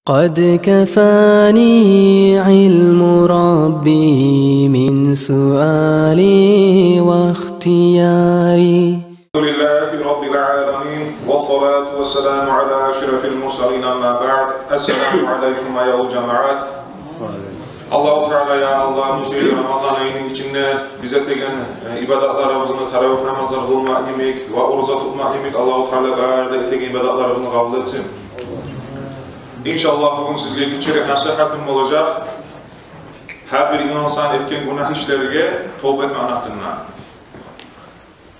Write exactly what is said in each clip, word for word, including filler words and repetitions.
قد كفاني علم ربي من سؤالي واختياري. الحمد لله رب العالمين، والصلاة والسلام على أشرف المرسلين، أما بعد. السلام عليكم أيها الجماعات. Аллагьу Таала, я Аллагь, бу сыйлы Рамазан айны ичинде биз этеген, э, ибадатларыбызны, таравигь намазлар къылмакъ йимик ва ораза тутмакъ йимик, Аллагьу Таала бары да этеген ибадатларыбызны къабул этсин. Иншаллагь, бугюн сизге гиччирек насигьатым болажакъ. Гьар бир инсан этген гюнагь ишлерине товба этмекни гьакъында.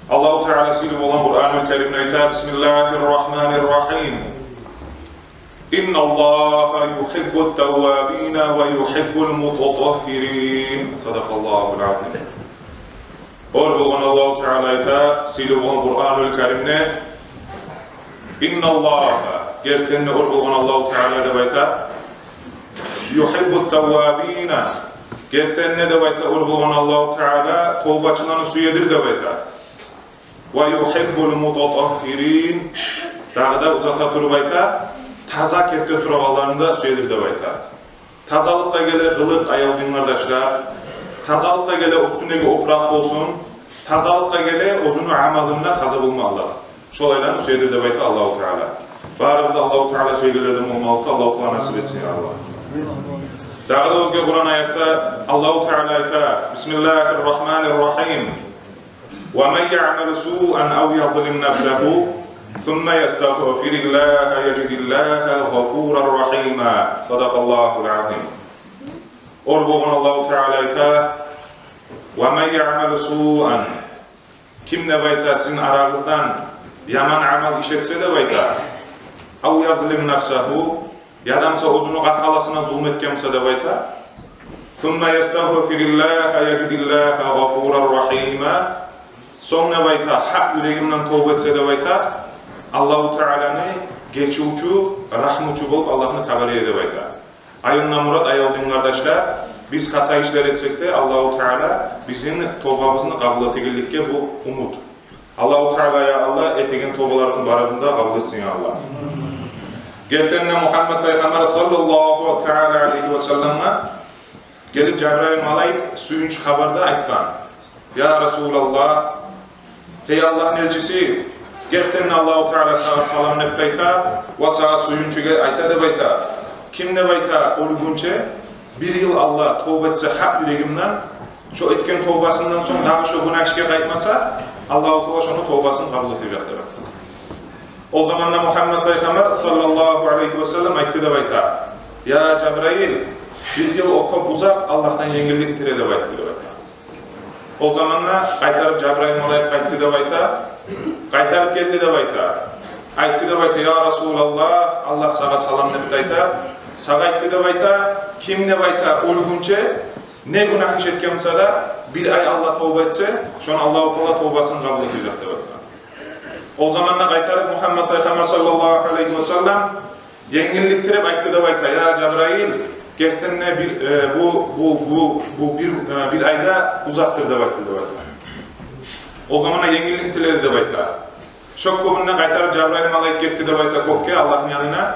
Аллагьу Таала сыйлы болгъан Къуръанул Каримде айта: بسم الله الرحمن الرحيم. إن الله يحب التوابين ويحب المتطهرين. صدق الله العظيم. Оьр болгъан Аллагьу Таала айта сыйлы болгъан Къуръанул Каримде: إن الله, гертиден де оьр болгъан Аллагьу Таала деп айта, يحب التوابين, гертиден де деп айта, оьр болгъан Аллагьу Таала товбачыланы сюедир деп айта. ويحب المتطهرين, дагъы да узата туруп айта, таза кепде турагъанланы да сюедир деп айта. Тазалыкъгъа геле къылыкъ, аявлу дин къардашлар. Тазалыкъгъа геле уьстюндеги опуракъ болсун. Тазалыкъгъа геле оьзюню амалында таза болмакълыкъ. Шолайланы сюедир деп айта Аллагьу Таала. Барыбыз да Аллагьу Таала сюегенлерден болмакълыкъгъа Аллагьу Таала насип этсин, я Аллагь. Дагъы да оьзге Къуръан аятда Аллагьу Таала айта: بسم الله الرحمن الرحيم. ومن يعمل سوءا أو يظلم نفسه ثم يستغفر الله يجد الله غفورا رحيما. صدق الله العظيم. Оьр болгъан Аллагьу Таала айта: ومن يعمل سوءا, ким деп айта сизин арагъыздан яман амал иш этсе деп айта, أو يظلم نفسه, яда буса оьзюню къаркъарасына зулму этген буса деп айта. ثم يستغفر الله يجد الله غفورا رحيما. Сонг деп айта, гьакъ юрегинден товба этсе деп айта, Аллагьу Тааланы гечивчю, рагьмучу болуп Аллагьны табар эди деп айта. Аявлу мурат, аявлу дин къардашлар, биз хата ишлер этсек де, Аллагьу Таала бизин товбабызны къабул этегенликге бу умут. Аллагьу Таала, я Аллагь, этеген товбаларыбызны барыбызны да къабул этсин, я Аллагь. Гертиден де Мугьаммат пайхаммар саллаллагьу таала алайгьи ва салламгъа гелип Жабрайыл малайик сююнч хабарда айтгъан: «Я Расулаллагь, гьей Аллагьны элчиси, гертиден де Аллагьу Таала сагъа салам деп айта ва сагъа сююнчюге айта деп айта. Ким деп айта оьлгюнче бир йыл алда товба этсе гьакъ юрегинден, шо этген товбасындан сонг дагъы шо гюнагь ишге къайтмаса, Аллагьу Таала шону товбасын къабул этежек», — деп айтгъан. О заманда Мугьаммат пайхаммар саллаллагьу алайгьи ва саллам айтды деп айта: «Я Жабрайыл, бир йыл о кёп узакъ, Аллагьдан енгиллик тиле», — деп айтды деп айта. О заманда къайтарып Жабрайыл малайик къайтды деп айта, къайтарып гелди деп айта. Айтды деп айта: «Я Расулаллагь, Аллагь сагъа салам деп айта, сагъа айтды деп айта, ким деп айта оьлгюнче не гюнагь иш этген буса да, бир ай алда товба этсе, шону Аллагьу Таала товбасын къабул этежек», — деп айтгъан. О заманда къайтарып Мугьаммат пайхаммар саллаллагьу алайгьи ва саллам енгиллик тилеп айтды деп айта: «Я Жабрайыл, гертиден де бир, э, бу, бу, бу, бу бир, э, бир ай да узакъдыр», — деп айтды деп айта. О заманда енгиллик тиледи деп айта. Шо кюйде къайтарып Жабрайыл малайик гетди деп айта кёкге, Аллагьны янына.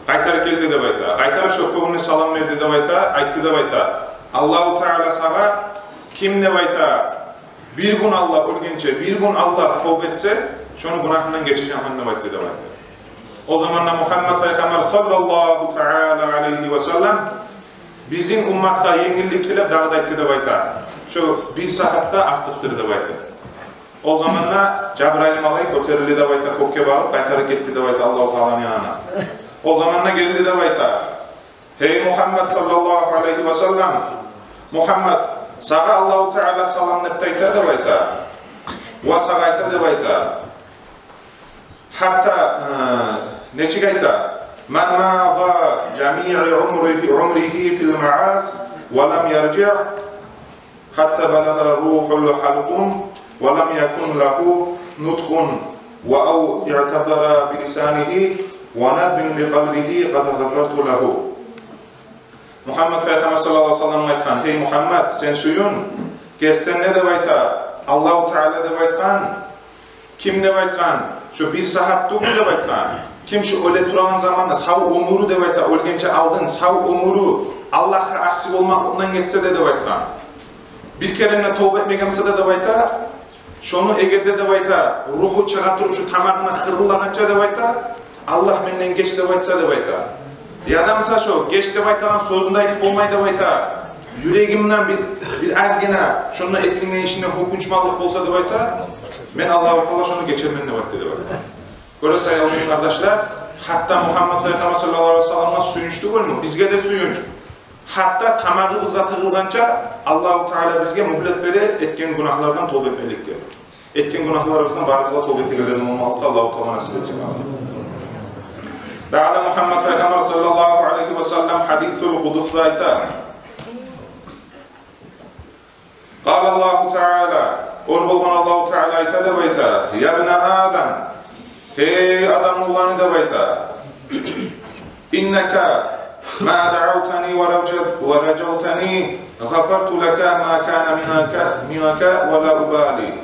Къайтарып гелди деп айта. Къайтарып шо кюйде салам берди деп айта, айтды деп айта: «Аллагьу Таала сагъа, ким деп айта бир гюн алда оьлгюнче, бир гюн алда товба этсе, шону гюнагьындан гечежекмен деп айтды», — деп айта. О заманда Мугьаммат пайхаммар саллаллагьу таала алайгьи ва саллам бизин умматгъа енгиллик тилеп дагъы да айтды деп айта: «Шо бир сагьат да артыкъдыр», — деп айтды. О заманда Жабрайыл малайик гётерилди деп айта кёкге багъып, къайтарып гетди деп айта Аллагьу Тааланы янына. О заманда гелди деп айта: «Гьей Мугьаммат саллаллагьу алайгьи ва саллам, Мугьаммат, сагъа Аллагьу Таала салам деп айта», — деп айта. Ва сагъа айта деп айта. Гьатта, э, нечик айта: «من مضى جميع عمره، عمره في المعاصي ولم يرجع حتى بلغ روحه الحلقوم ولم يكن له نطق ولو اعتذر بلسانه وندم بقلبه قد غفرت له». Мугьаммат пайхаммар саллаллагьу алайгьи ва саллам айтгъан: «Гьей Мугьаммат, сен сююн, гертиден де, — деп айта, — Аллагьу Таала деп айтгъан, ким деп айтгъан, шо бир сагьат тюгюл деп айтгъан, Ким шу оьле турагъан заманда, сав оьмюрю деп айта, оьлгенче алдын сав оьмюрю Аллагьгъа асси болмакълыкъдан гетсе де деп айтгъан, бир керен де товба этмеген буса да деп айта, шону эгер де деп айта, ругьу чыгъа туруп шу тамагъына хырыллагъанча деп айта, Аллагь, менден геч деп айтса деп айта. Яда буса шо геч деп айтагъан сёзюн де айтып болмай деп айта, юрегимден бир, бир азгъына шонда этилген ишине гьёкюнч маллыкъ болса деп айта, мен Аллагьу Таала шону гечермен деп айтды деп айта. Гёресиз, аявлу къардашлар, гьатта Мугьаммат пайхаммар саллаллагьу алайгьи ва салламгъа сююнч тюгюлмю, бизге де сююнч. Гьатта тамагъыбызгъа тыгъылгъанча Аллагьу Таала бизге мюгьлет бере этген гюнагьлардан товба этмекликге. Этген гюнагьларыбыздан барыбызгъа товба этегенлерден болмакълыкъгъа Аллагьу Таала насип этсин. Амин. Дагъы да Мугьаммат пайхаммар саллаллагьу алайгьи ва саллам гьадисул къудусда айта. Къала Аллагьу Таала, оьр болгъан Аллагьу Таала айта деп айта: «Я ибна Адам, гьей Адамны уланы», — деп айта. «Иннака ма даавтани ва ража-, ва ражавтани, гъафарту лака ма кана минка, минка ва ла убали».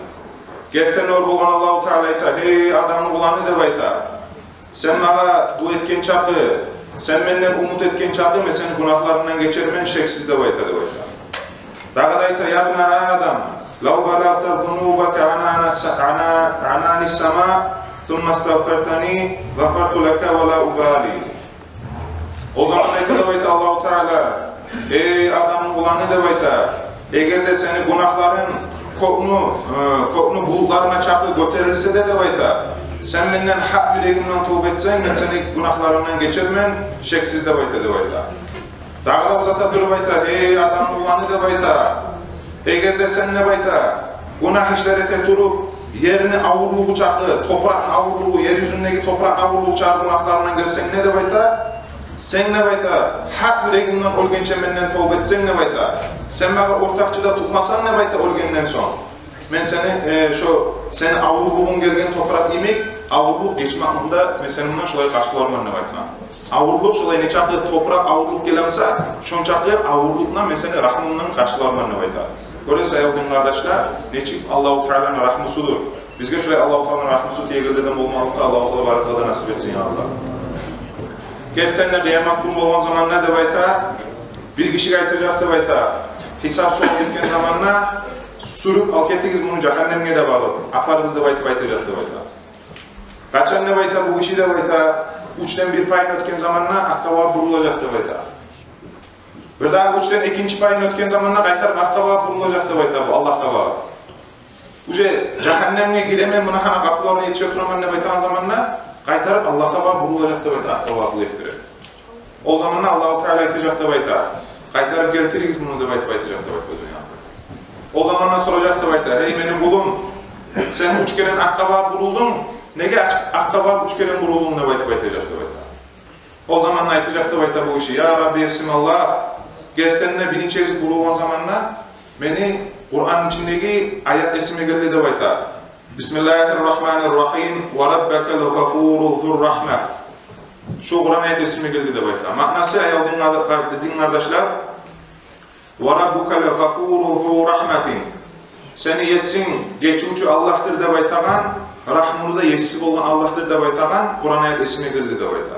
Гертиден, оьр болгъан Аллагьу Таала айта: «Гьей Адамны уланы, — деп айта, — сен магъа дуа этген чакъы, сен менден умут этген чакъы, мен сени гюнагьларынгдан гечермен, шексиз», — деп айта, деп айта. Дагъы да айта: «Я ибна Адам, лав балагъта зунубака анана са-, ана-, анани сама, сумма астагъфартани, гъафарту лака ва ла убали». О заман айта деп айта Аллагьу Таала: «Гьей Адамны уланы, — деп айта, — эгер де сени гюнагьларынг кёкню, э, кёкню булутларына чакъы гётерилсе де, — деп айта, — сен менден гьакъ юрегингден товба этсенг, мен сени гюнагьларынгдан гечермен, шексиз», — деп айта, деп айта. Дагъы да узата туруп айта: «Гьей Адамны уланы, — деп айта, — эгер де сен, — деп айта, — гюнагь ишлер эте туруп, ерни авурлугъу чакъы, топуракъны авурлугъу, ер юзюндеги топуракъны авурлугъу чакъы гюнагьларынгдан гелсенг, — деп айта, — сен, — деп айта, — гьакъ юрегингден оьлгенче менден товба этсенг, — деп айта, — сен магъа ортакъчы да тутмасанг, — деп айта, — оьлгенден сонг, мен сени, э, шо сени авурлугъунг гелген топуракъ йимик, авурлукъ гечмек мунда, мен сени мундан шолай къаршыларман», — деп айта. Авурлукъ шолай, нечакъы топуракъ авурлукъ геле буса, шончакъы авурлукъну мен сени рагьмумдан къаршыларман деп айта. Гёресиз, аявлу дин къардашлар, нечик Аллагьу Тааланы рагьмусудур. Бизге шолай Аллагьу Тааланы рагьмусу тиегенлерден болмакълыкъгъа Аллагьу Таала барыбызгъа да насип этсин, я Аллагь. Гертиден де, къыямат гюн болгъан заманда деп айта, бир гишиге айтажакъ деп айта, гьисап-суал этген заманда: «Сюрюп алып гетигиз муну жагьаннемге», — деп алып, «апарыгъыз», — деп айтып айтажакъ деп айта. Къачан деп айта бу гиши деп айта, уьчден бир пайын оьтген заманда артгъа багъып бурулажакъ деп айта. Бирдагъы уьчден экинчи пайын оьтген заманда къайтарып артгъа багъып бурулажакъ деп айта бу, Аллагьгъа багъып. Уже жагьаннемге гиремен, муна гьана къапуларына етише тураман деп айтагъан заманда къайтарып Аллагьгъа багъып бурулажакъ деп айта, артгъа багъып булай этдирип. О заманда Аллагьу Таала айтажакъ деп айта: «Къайтарып гелтиригиз муну», — деп айтып айтажакъ деп айта оьзюне. О заманда соражакъ деп айта: «Гьей мени къулум, сен уьч керен артгъа багъып бурулдунг, неге ач-, артгъа багъып уьч керен бурулдунг?» — деп айтып айтажакъ деп айта. О заманда айтажакъ деп айта бу гиши: «Я Рабби, есим Аллагь, гертиден де биринчи гезик бурулгъан заманда мени Къуранны ичиндеги аят эсиме гелди», — деп айта. «Бисмиллагьир рагьманир рагьим, ва раббукал гъафуру зур рагьма». Шу Къуран аят эсиме гелди деп айта. Маънасы, аявлу дин къар-, дин къардашлар, «Ва раббукал гъафуру зу рагьматин». Сени есинг гечивчю Аллагьдыр деп айтагъан, рагьмуну да еси болгъан Аллагьдыр деп айтагъан Къуран аят эсиме гелди деп айта.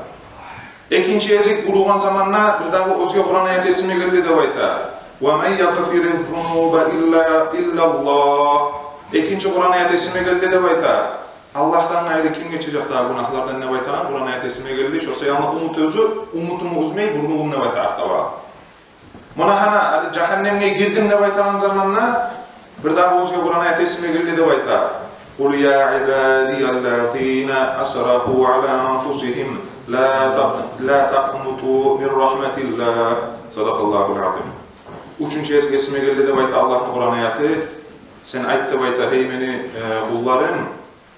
Экинчи гезик бурулгъан заманда бирдагъы оьзге Къуран аят эсиме гелди деп айта. «Ва ман ягъфириз зунуба илла, илла Аллагь». Экинчи Къуран аят эсиме гелди деп айта. Аллагьдан къайры ким гечежек дагъы гюнагьлардан деп айтагъан Къуран аят эсиме гелди. Шо саялы умут оьзю, умутуму уьзмей бурулдум деп айта артгъа багъып. Муна гьана, гьали жагьаннемге гирдим деп айтагъан заманда, бирдагъы оьзге Къуран аят эсиме гелди деп айта. «Къул я ибадияллазина асрафу ала анфусигьим, ла такъ-, ла такънуту мин рагьматиллагь». Садакъаллагьул азим. Уьчюнчю гезик эсиме гелди деп айта Аллагьны Къуран аяты. «Сен айт, — деп айта, — гьей мени, э, къулларым,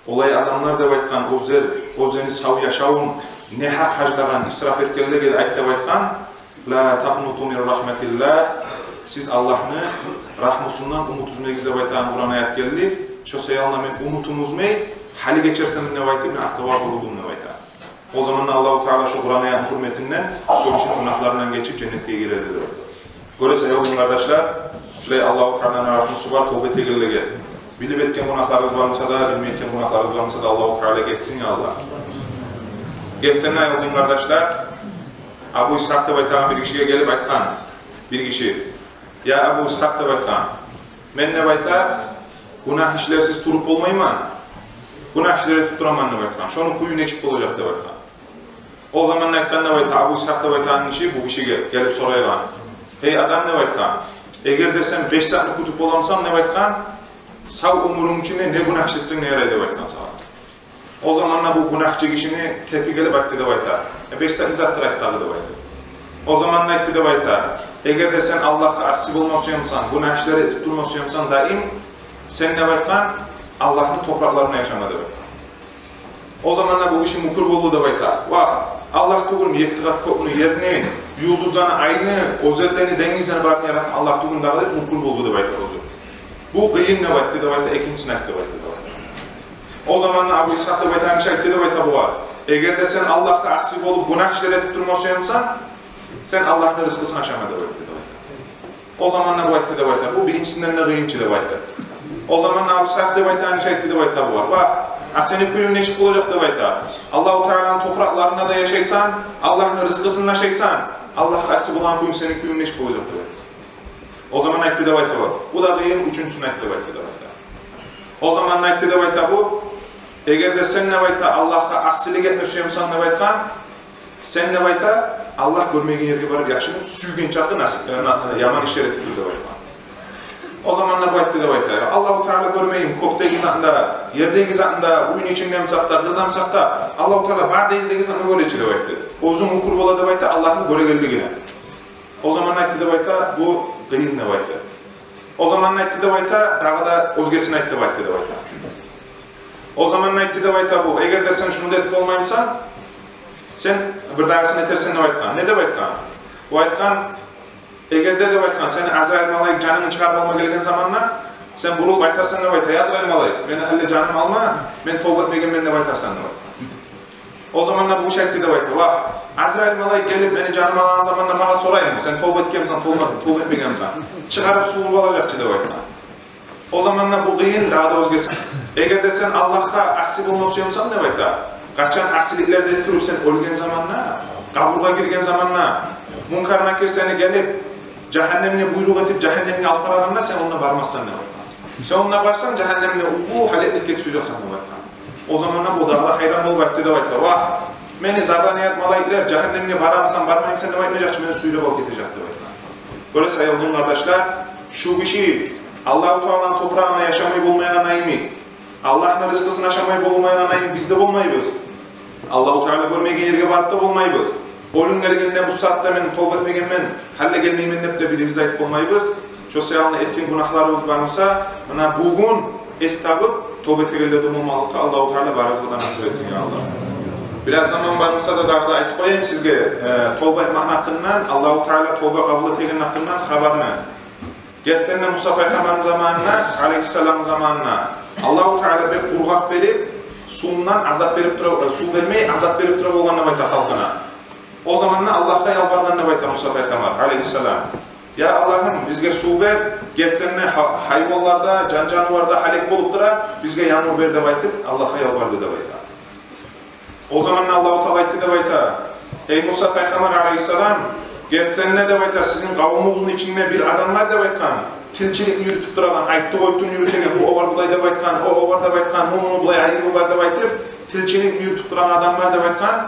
олай адамлар, — деп айтгъан, — оьзлер, оьзлени сав яшавун негьакъ гьаржлагъан, исраф этгенлеге де айт, — деп айтгъан, — ла такънуту мин рагьматиллагь, сиз Аллагьны рагьмусундан умут уьзмегиз», — деп айтагъан Къуран аят гелди. Шо саялы мен умутуму уьзмей, гьали гечерсен деп айтып, мен артгъа багъып бурулдум деп айта. О заманда Аллагьу Таала шо Къуран аятны гьюрметинден шо гишини гюнагьларындан гечип, женнетге гийирер деп айта. Гёресиз, аявлу дин къардашлар, шулай Аллагьу Тааланы рагьмусу бар товба этегенлеге. Билип этген гюнагьларыбыз бар буса да, билмей этген гюнагьларыбыз бар буса да, Аллагьу Таала гечсин, я Аллагь. Гертиден де, аявлу дин къардашлар, Абу Исгьакъ деп айтагъан бир гишиге гелип айтгъан бир гиши: «Я Абу Исгьакъ, — деп айтгъан, — мен, — деп айта, — гюнагь ишлерсиз туруп болмайман. Гюнагь ишлер этип тураман, — деп айтгъан. — Шону кюю нечик болажакъ?» — деп айтгъан. О заманда айтгъан деп айта Абу Исгьакъ деп айтагъан гиши бу гишиге, гелип сорайгъан: «Гьей адам, — деп айтгъан, — эгер де сен беш затны кютюп боламысан, — деп айтгъан, — сав оьмюрюнг ичинде не гюнагь ишлетсенг де ярай, — деп айтгъан, — сагъа». О заманда бу гюнагьчы гишини кепи гелип айтды деп айта: «Э, беш зат не затдыр айт дагъы?» — деп айтды. О заманда айтды деп айта: «Эгер де сен Аллагьгъа асси болма сюемсен, гюнагь ишлер этип турма сюемсен даим, сен, — деп айтгъан, — Аллагьны топуракъларында яшама», — деп айтгъан. О заманда бу гиши мюкюр болду деп айта. Вагь, Аллагь тюгюлмю етти къат кёкню, ерни, юлдузланы, айны, оьзенлени, денгизлени барын яратгъан Аллагь тюгюлмю дагъы деп мюкюр болду деп айта оьзю. «Бу къыйын», — деп айтды деп айта, экинчисин айтды деп айтды деп айта. О заманда Абу Исгьакъ деп айтагъан гиши айтды деп айта бугъар: «Эгер де сен Аллагьгъа асси болуп, гюнагь ишлер этип турма сюемсен, сен Аллагьны рызкъысын ашама», — деп айтды деп айта. О заманда бу айтды деп айта: «Бу биринчисинден де къыйынчы», — деп айтды. О заманда Абу Исгьакъ деп айтагъан гиши айтды деп айта бугъар: «Вагь, а сени кююнг нечик болажакъ, — деп айта, — Аллагьу Тааланы топуракъларында да яшайсан, Аллагьны рызкъысын ашайсан, Аллагьгъа асси болагъан кююнг, сени кююнг нечик болажакъ?» — деп айтды. О заманда айтды деп айта бу: «Бу да къыйын, уьчюнчюсюн айт», — деп айтды деп айта. О заманда айтды деп айта бу: «Эгер де сен, — деп айта, — Аллагьгъа асилик этме сюемсен, — деп айтгъан, — сен, — деп айта, — Аллагь гёрмейген ерге барып яшынып, сюйген чакъы нас-, э, на-, яман ишлер этип тур», — деп айтгъан. О заманда бу айтды деп айта: «Аллагьу Таала гёрмейми кёкдеги затны да, ердеги затны да, уьйню ичиндемисакъ да, къырдамысакъ да, Аллагьу Таала бары да ердеги затны гёре чи», — деп айтды. Оьзю мюкюр бола деп айта Аллагьны гёрегенлигине. О заманда айтды деп айта: «Бу къыйын», — деп айтды. О заманда айтды деп айта, дагъы да оьзгесин айт деп айтды деп айта. О заманда айтды деп айта бу: «Эгер де сен шуну да этип болмаймысан, сен бир дагъысын этерсен», — деп айтгъан. «Не?» — деп айтгъан. Бу айтгъан: «Эгер де, — деп айтгъан, — сени Азрайыл малайик жанынгны чыгъарып алма гелген заманда, сен бурулуп айтарсан, — деп айта, — Эй, Азрайыл малайик, мени гьали жанымны алма, мен товба этмегенмен», — деп айтарсан, — деп айтгъан. О заманда бу гиши айтды деп айта: «Вагь, Азрайыл малайик гелип мени жанымны алагъан заманда магъа сораймы, сен товба этгенмисен, товба, товба этмегенмисен, чыгъарып сувуруп алажакъ чы», — деп айтгъан. О заманда бу къыйын, дагъы да оьзгеси: «Эгер де сен Аллагьгъа асси болма сюемсен, — деп айта, — къачан асиликлерде туруп сен оьлген заманда, къабургъа гирген заманда, Мункар Накир сени гелип, жагьаннемге буйрукъ этип, жагьаннемге алып барагъанда, сен онда бармассан, — деп айта. — Сен онда барсанг, жагьаннемге уллу гьалекликге тюшежексен», — деп айта. О заманда бу дагъы да гьайран болуп айтды деп айта: «Вагь, мени забаният малайиклер жагьаннемге барамысан, бармаймысан деп айтмажакъ чы, мени сюйреп алып гетежек», — деп айта. Гёресиз, аявлу дин къардашлар, шу гиши Аллагьу Тааланы топурагъында яшамай болмайгъан йимик, Аллагьны рызкъысын ашамай болмайгъан йимик, биз де болмайбыз. Аллагьу Таала гёрмейген ерге барып да болмайбыз. Оьлюм гелгенде, бу сагьатда мен товба этмегенмен, гьали де гелмеймен деп де бирибиз де айтып болмайбыз. Шо саялы этген гюнагьларыбыз бармыса, муна бугюн эс табып, товба этегенлерден болмакълыкъгъа Аллагьу Таала барыбызгъа да насип этсин, я Аллагь. Бираз заман бармыса да, дагъы да айтып къояйым сизге, э, товба этмекни гьакъындан, Аллагьу Таала товба къабул этегенни гьакъындан хабарны. Гертиден де, Муса пайхаммарны заманына, алейгьиссалам заманына, Аллагьу Таала бек къургъакъ берип, сувундан азап берип тура, сув бермей, азап берип тура болгъан деп айта халкъына. О заманда Аллагьгъа ялбаргъан деп айта Муса пайхаммар, алейгьиссалам: «Я Аллагьым, бизге сув бер, гертиден де гьа-, гьайванлар да, жан-жанывар да гьалек болуп тура, бизге янгур бер», — деп айтып, Аллагьгъа ялбарды деп айта. О заманда Аллагьу Таала айтды деп айта: «Эй Муса пайхаммар, алейгьиссалам, гертиден де, — деп айта, — сизин къавумугъузну ичинде бир адам бар, — деп айтгъан, — тилчилик юрютюп турагъан, айтды-къойдуну юрютеген, бу огъар булай деп айтгъан, о огъар деп айтгъан, муну булай айыбы бар деп айтып, тилчилик юрютюп турагъан адам бар, — деп айтгъан.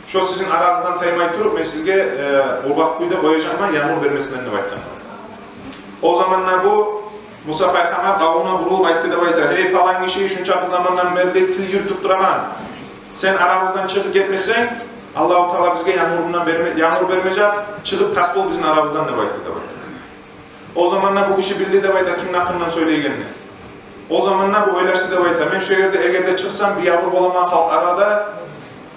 — Шо сизин арагъыздан таймай туруп, мен сизге, э, къургъакъ кюйде къояжакъман, янгур бермесмен», — деп айтгъан. О заманда бу Муса пайхаммар къавумуна бурулуп айтды деп айта: «Гьей палан гиши, шунчакъы замандан берли тил юрютюп турагъан, сен арабыздан чыгъып гетмесенг, Аллагьу Таала бизге янгурундан берме-, янгур бермежек, чыгъып тас бол бизин арабыздан», — деп айтды деп айта. О заманда бу гиши билди деп айта кимни гьакъындан сёйлейгенни. О заманда бу ойлашды деп айта: «Мен шу ерде эгер де чыкъсам, биябур боламан халкъ арада,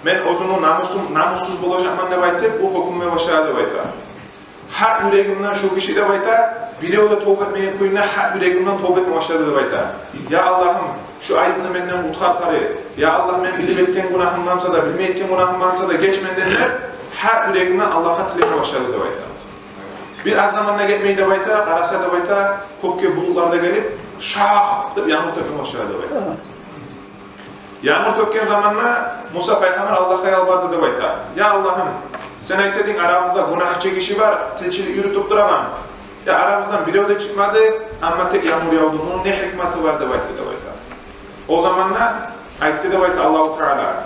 мен оьзюмню намусум, намуссуз болажакъман», — деп айтып, бу гьёкюнме башлады деп айта. «Гьакъ юрегимден шу гиши, — деп айта, — бирев де товба этмеген кюйде гьакъ юрегимден товба этме башлады», — деп айта. «Я Аллагьым, шу айыбымны менден къутгъар къари. Я Аллагь, мен билип этген гюнагьым бармыса да, билмей этген гюнагьым бармыса да, геч менден», — деп, гьакъ юрегимден Аллагьгъа тилеме башлады деп айта. Бир аз заман да гетмей деп айта, къараса деп айта, кёкге булутлар да гелип, шакъ деп янгур тёкме башлады деп айта. Янгур тёкген заманда Муса пайхаммар Аллагьгъа ялбарды деп айта: «Я Аллагьым, сен айта эдинг, арабызда гюнагьчы гиши бар, тилчилик юрютюп турагъан. Я арабыздан бирев де чыкъмады, амма тек янгур явду. Муну не гьикматы бар?» — деп айтды деп айта. О заманда айтды деп айта Аллагьу Таала: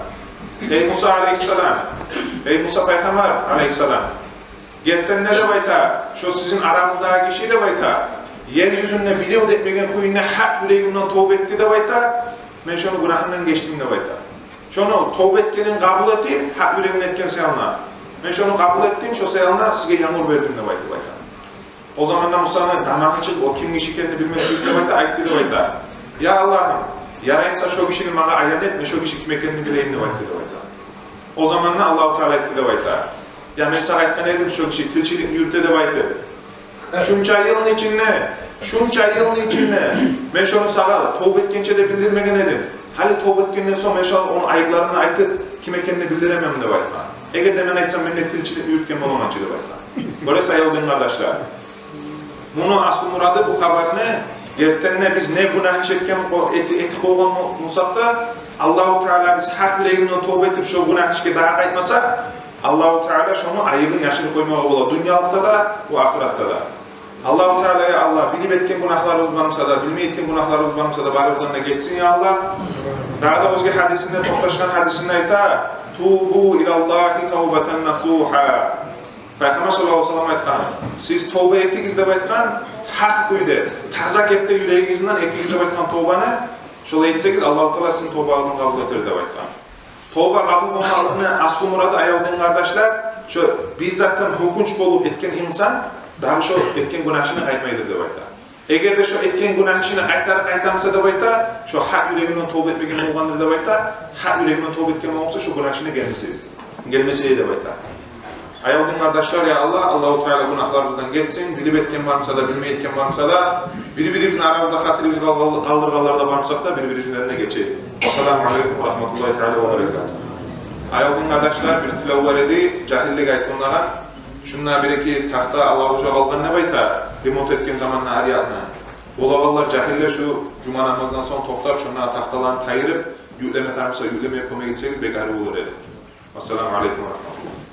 «Эй Муса алейгьиссалам, эй Муса пайхаммар алейгьиссалам, гертиден де, — деп айта, — шо сизин арагъыздагъы гиши, — деп айта, — ер юзюнде бирев де этмеген кюйде гьакъ юрегинден товба этди, — деп айта, — мен шону гюнагьындан гечдим, — деп айта. — Шону товба этгенин къабул этип, гьакъ юрегинден этген саялы, мен шону къабул этдим, шо саялы сизге янгур бердим», — деп айтды деп айта. О заманда Мусаны дамагъы чыгъып, о ким гиши экенин билмеге сююп деп айта, айтды деп айта: «Я Аллагьым, ярай буса, шо гишини магъа аян эт, мен шо гиши ким экенин билейим», — деп айтды деп айта. О заманда Аллагьу Таала айтды деп айта: «Я мен сагъа айтгъан эдим, шо гиши тилчилик юрюте деп айтып. Шунча йылны ичинде, шунча йылны ичинде мен шону сагъа товба этгенче де билдирмеген эдим. Гьали товба этгенден сонг мен шо ону айыпларын айтып, ким экенин билдиременми?» — деп айтгъан. «Эгер де мен айтсам, мен де тилчилик юрютген боламан чы», — деп айтгъан. Гёресиз, аявлу дин къардашлар. Муну аслу мурады бу хабарны: гертиден де биз не гюнагь иш этген, о, эти-, этип къойгъан бусакъ да, Аллагьу Таала, биз гьакъ юрегибизден товба этип, шо гюнагь ишге дагъы къайтмасакъ, Аллагьу Таала шону айыбын яшырып къоймагъа бола дюньялыкъда да, бу ахыратда да. Аллагьу Таала, я Аллагь, билип этген гюнагьларыбыз бар буса да, билмей этген гюнагьларыбыз бар буса да, барыбыздан да гечсин, я Аллагь. Дагъы да оьзге гьадисинде, токъташгъан гьадисинде айта: «Тубу илаллагьи тавбатан насугьа». Пайхаммар саллаллагьу алайгьи ва саллам айтгъан: «Сиз товба этигиз, — деп айтгъан, — гьакъ кюйде, таза кепде юрегигизден этигиз, — деп айтгъан, — товбаны. Шолай этсегиз, Аллагьу Таала сизин товбагъызны къабул этер», — деп айтгъан. Товба къабул болмакълыкъны аслу мурады, аявлу дин къардашлар, шо бир затдан гьёкюнч болуп этген инсан дагъы шо этген гюнагь ишине къайтмайдыр деп айта. Эгер де шо этген гюнагь ишине къайтарып къайта буса деп айта, шо гьакъ юрегинден товба этмеген болгъандыр деп айта, гьакъ юрегинден товба этген болмаса, шо гюнагь ишине гелмес эди, гелмес эди деп айта. Аявлу дин къардашлар, я Аллагь, Аллагьу Таала гюнагьларыбыздан гечсин, билип этген бар буса да, билмей этген бар буса да, бир-бирибизни арабызда хатирибизни къал-, къал-, къалдыргъанлар да бар бусакъ да, бир-бирибизден де гечейик. Ассаламу алейкум ва рагьматуллагьи таала ва баракатугь. Аявлу дин къардашлар, бир тилев бар эди, жагьиллик айтылмагъан. Шунда бир-эки тахта Аллагь учун къалгъан деп айта, ремонт этген заманда гьар якъны. Болагъанлар, жагьиллер, шу жума намаздан сонг токътап, шунда тахталаны тайдырып, юклеме тарыкъ буса юклемеге кёмек этсегиз, бек арив болур эди. Ассаламу алейкум ва рагьматуллагь.